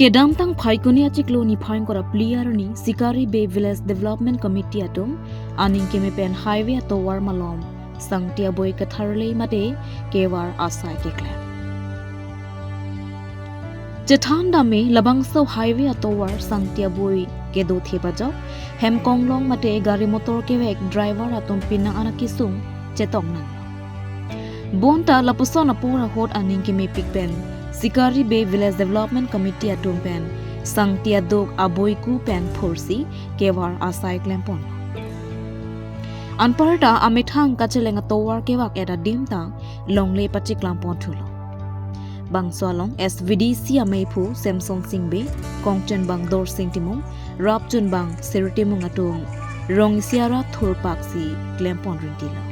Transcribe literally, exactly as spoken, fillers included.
Kedamtang Phaikuni achiklo niphai ingkoi ra phli arni Sikari Bey Village Development Committee atum aning keme pen highway atovar malom sangti aboi ketharle mate kevar asai keklem. Chethan dame labangso highway atovar sangti aboi kedo thep ajok hem konglong mate gari motor kevek driver atum penang an akesung chetong nang. Bonta lapuson apor ahut aning kemepik pen Sikari Bey Village Development Committee atum pen sangti aduk aboi ku pen phursi kevar asai klempon. Anparta amethang kacheleng atovar kevak et adim ta longle pacheklam pon thulo. Bangso along S V D C ameiphu Samson Singbe, kongchunbang Dorsing Timung, rapchunbang Seri Timung atum rong isi ara thurpaksi klempon ringtilo.